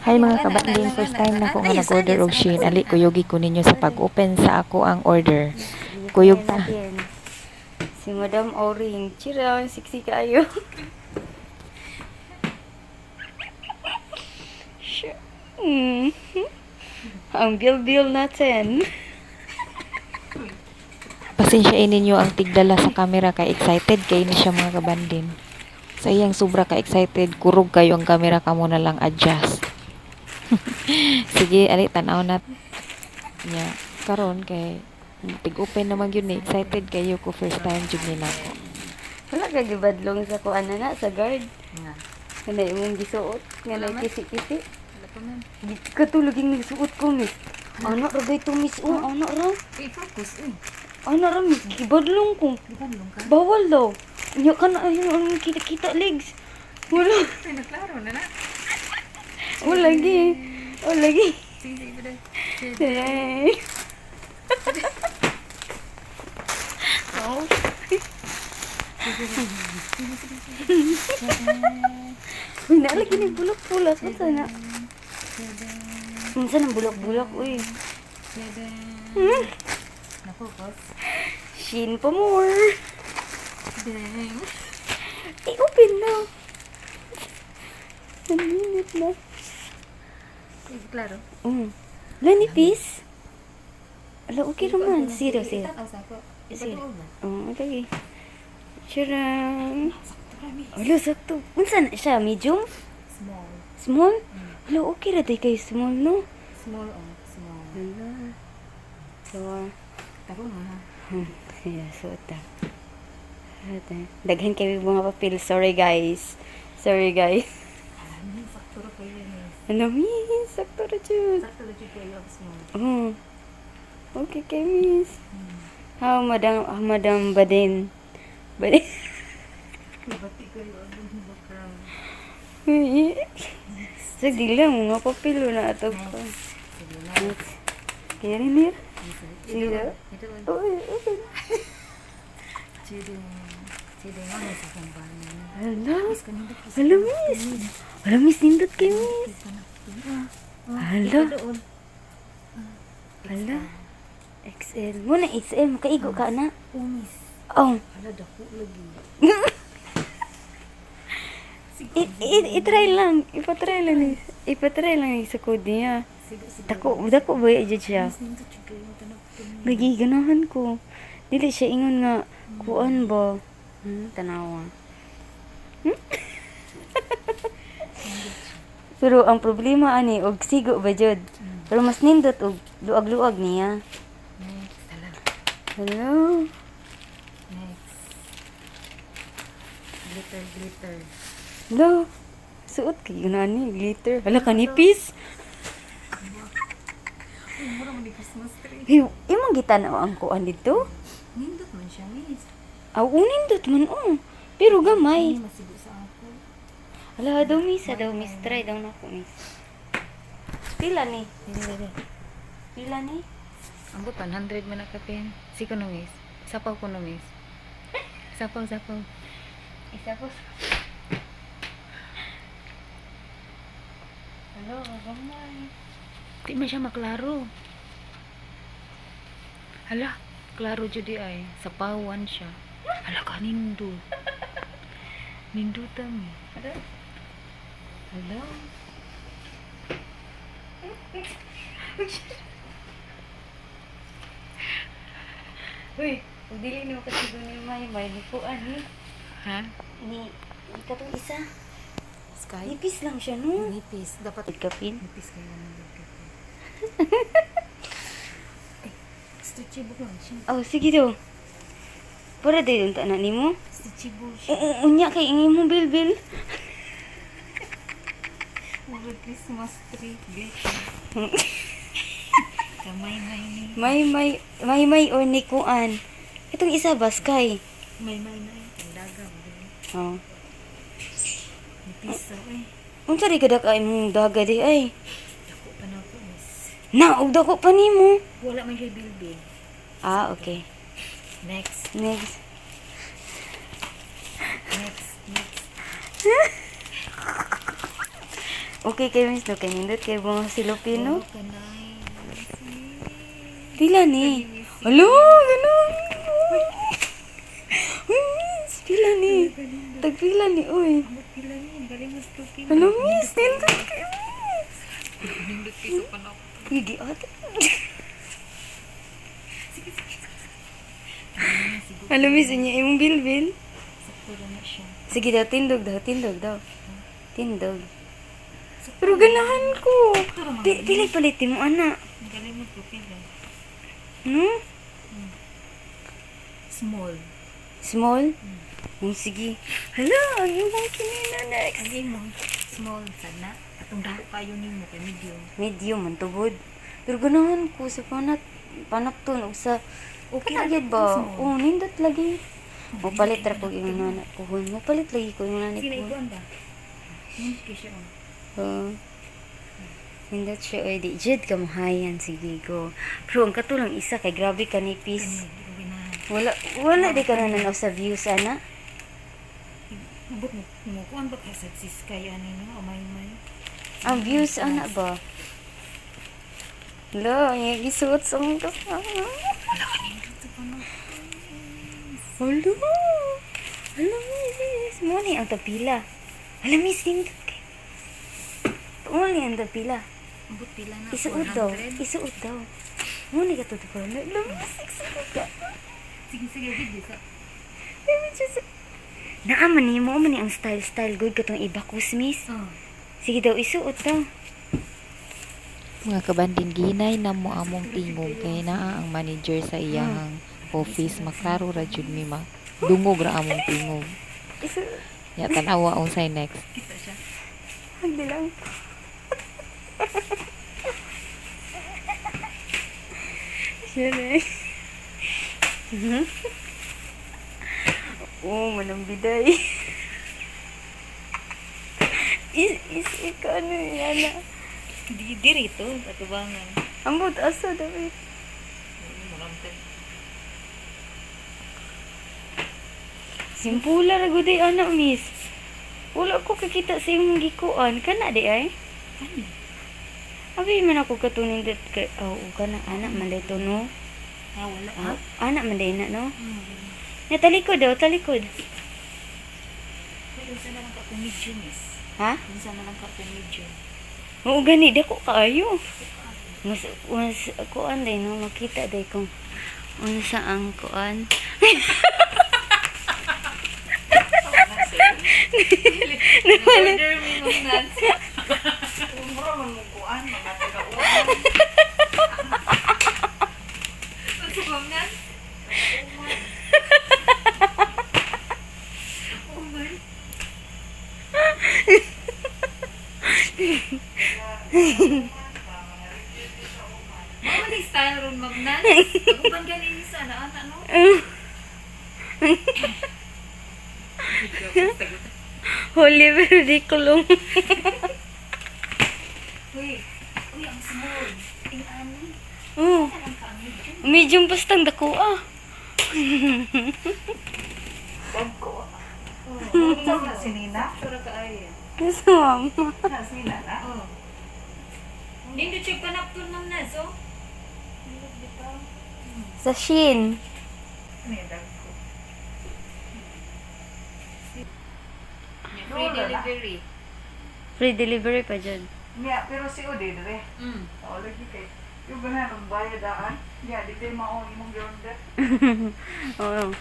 Hi, mga kabanding, first time na ko nga nag-order og Shein. Ali, kuyugi ko ninyo sa pag-open sa ako ang order. Kuyog ta. Natin. Si Madam Oring. Chira, sexy kaayo. Sure. Ang bil-bil natin. Pasensyain ninyo ang tigdala sa camera kay excited kay ni siya, mga kabanding. Sa iyang sobra ka excited, kurog kayo ang camera, kamo na lang adjust. Sige, ali, tan-aw na niya. Karon kay tig-open naman yun ni, excited kayo ko, first time jud ni nako. Wala ka gibadlong sa kuan na na, sa guard. Nga. Nga na imong gisuot. Nga na Wala man. kisi-kisi. Wala pa man. Katulog yung nagsuot ko, miss. Ano ra gay to, miss? Oh, ano ra? Eh, focus eh. Ano ra, miss? Gibadlong ko. Gibadlong ka? Bawal daw. Nya ka na, ayun, ano, kita-kita legs. Wala. Ay, naklaro na na. Wala lagi. Wala lagi. Sige, sige, sige. Hey. Oh. Uy, naalagi ni bulak-bulak. Unsa na? Unsa nang bulak-bulak, uy? Na-focus? Shein pa more. Dang. Eh, open na. Naninit na. Eh, klaro. La nipis. Ala, okay naman. Zero, zero. Tanaw sa ako. Zero. Ibadlong na. Oh, lagi. Charang. Ala, sakto. Unsa na siya? Medium? Small. Small? Ala, okay ra day kay small, no? Small, oh. Small. Ala. So, Taro nga ha. Yeah, suot ta. Ate. Daghan kay mga papel. Sorry, guys. Sorry, guys. Alam, sakto ra kayo eh. Ano, miss? Sakto ra jud. Sakto ra jud kayo ang small. Oh. Okay kay miss. How, madam, ah, madam Badin? Badin. Bati kayo ang background. Sa di lang, mga papel na ato ko. Sige na. Next. Kaya rin niya. Sige. Ito. Uy, okay. Chiding. Chiding. Ano sa akong bahay? Hala. Miss, kanindot ko sa Hala, miss. Hala, miss. Nindot kay miss. Hala. Doon. Hala. XL. Muna XL. Makaigo ka na. Oh, miss. Oh. Hala, dako lagi. I-try lang. Ipatry lang ni. Ipatry lang ni sa code niya. Sige, sige. Dako, dako ba jud siya? Miss, nindot jud kayo. Tanaw ko ni. Lagi ganahan ko. Dili siya ingon nga kuan ba. Tanawa. Pero ang problema ani og sigo ba jud. Pero mas nindot og luag-luag niya. Next. Hala. Hello. Next. Glitter, glitter. Hello. Suot kay gani glitter. Hala ka nipis. Uy, mura mo ni Christmas tree. Hey, imong gitan-aw ang kuan dito? Nindot man siya, miss. Aw, nindot man oh. Pero gamay. Hindi masigo sa ako. Hala daw miss, daw miss, try daw na ko, miss. Pila ni? Dili, dili. Pila ni? Ang but, 100 man nakapin. Siko no, miss. Sapaw ko no, miss. Sapaw, sapaw. Isa po. Hala, gamay. Di man siya maklaro. Hala, klaro jud di ay. Sapawan siya. Hala ka, nindot. Nindutan mi. Hala. Hala. Uy, ug dili nimo kasi ni may may ni kuan ni. Ha? Ni katong isa. Sky? Nipis lang siya no. Nipis. Dapat Kapin. nipis kayo ng kapin. Ay, stretchable lang siya. Oh, sige daw. Para din unta na nimo. Stretchable siya. Oo, unya kay ingay mo bilbil. Mura Christmas tree. Glitter. Kamay may ni. May may may may or ni kuan. Itong isa ba sky? May may. Ang daga mo din. Oh. Nipis so eh. Unsa ri kada ka imong daga di ay? Dako pa na ako, miss. Na og dako pa nimo. Wala man siya bilbil. Ah, okay. Next. Next. Next. Next. Okay kay miss, no? Kay nindot kay mga silupin, no? Oh, kanay. Pila ni? Alo, ganun. Uy, miss, pila ni? Tagpila ni, uy. Pila ni, galing mas tupin. Alo, miss, nindot kay miss. Nindot kayo sa panok. Uy, di ata. Alo, miss, inya imong bilbil. Sakto lang na siya. Sige daw, tindog daw, tindog daw. Tindog. Pero ganahan ko. Pili palit mo, ana. Galing mo tupin eh. No? Small. Small? Oh, sige. Hala, ang imong kinina next. Ang imo, small sana. Atong dako kayo nimo kay medium. Medium man tubod. Pero ganahan ko sa panapton og sa okay na gyud ba? Small. Oh, nindot lagi. Mopalit ra ko imong nana puhon. Mopalit lagi ko imong nana Sila puhon. ikuan ba? Nindot kay siya oh. Oh. Nindot siya oy di jud ka mahayan, sige go. Pero ang katulang isa kay grabe ka nipis. Kani, di ko ganahan. Wala wala di ka na sa views ana. Mabot mo mo kuan ba kay sa siskay ani no amay may. Ang views ana ba? Lo, ang gisuot sa akong kasama. Hala! Hala, miss! Mo ni ang tapila. Hala, miss, nindot kay. Mo ni ang tapila. Ambot pila na. Isuot daw. 400. Isuot daw. Mo ni ka to. Hala, miss, isuot ka. Sige sige sige sa. Naa man ni mo man ni ang style-style good katong iba miss. Oh. Sige daw, isuot daw. Mga kabandin, gihinay na mo among tingog kay naa ang manager sa iyahang office. Maklaro ra jud mi ma. Dungog ra among tingog. Isuot. Ya tan-awa unsay next. Kita siya. Hagdi lang. Siya na eh. Oo, manang biday. Is, is, ikaw ano yan na. Di diri to atubangan. Ambot, asa, David. Simpula ra gud ay ana, miss. Wala ko kakita sa imong gikuan. Kana di ay? Kani. Abi man ako katunin dit kay oh, kana ana man dito no. Ah, wala. Ah, ana man day na no. Hmm. Natalikod daw, talikod. Uy, unsa na lang ka kung medium is. Ha? Unsa na lang ka kung medium. Oo gani dako kaayo. Mas mas kuan day no makita day kung unsa ang kuan. Order mi mo na. Umra man mo kuan, mga taga-uwan. Unsa ba na? Oh my. Mao ni style ron ma'am Nan. Uban ganin sa ana ana no. Holy pero di kulong. Uy, uy ang small. Ting ani. Oh, Lang ka ang medium. medium bastang dako ah. Dagko. Ikaw na si Nina? Sura ka ay. Nasa mama. Na si Nina na? Oh. Nindot siya panapton ma'am Naz, oh. Sa Shin. Ni dagko. Free delivery. Free delivery pa dyan. Niya, pero si Ode dire. Oo, lagi kay. Yung ganahan og bayad daan. Niya, di tayo mao imong giorder. Oo.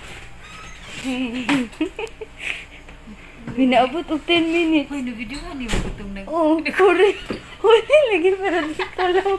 Minaabot og 10 minutes. Uy, na-videohan ni mo itong nag Oo, oh, correct. Huli lagi pero dito lang.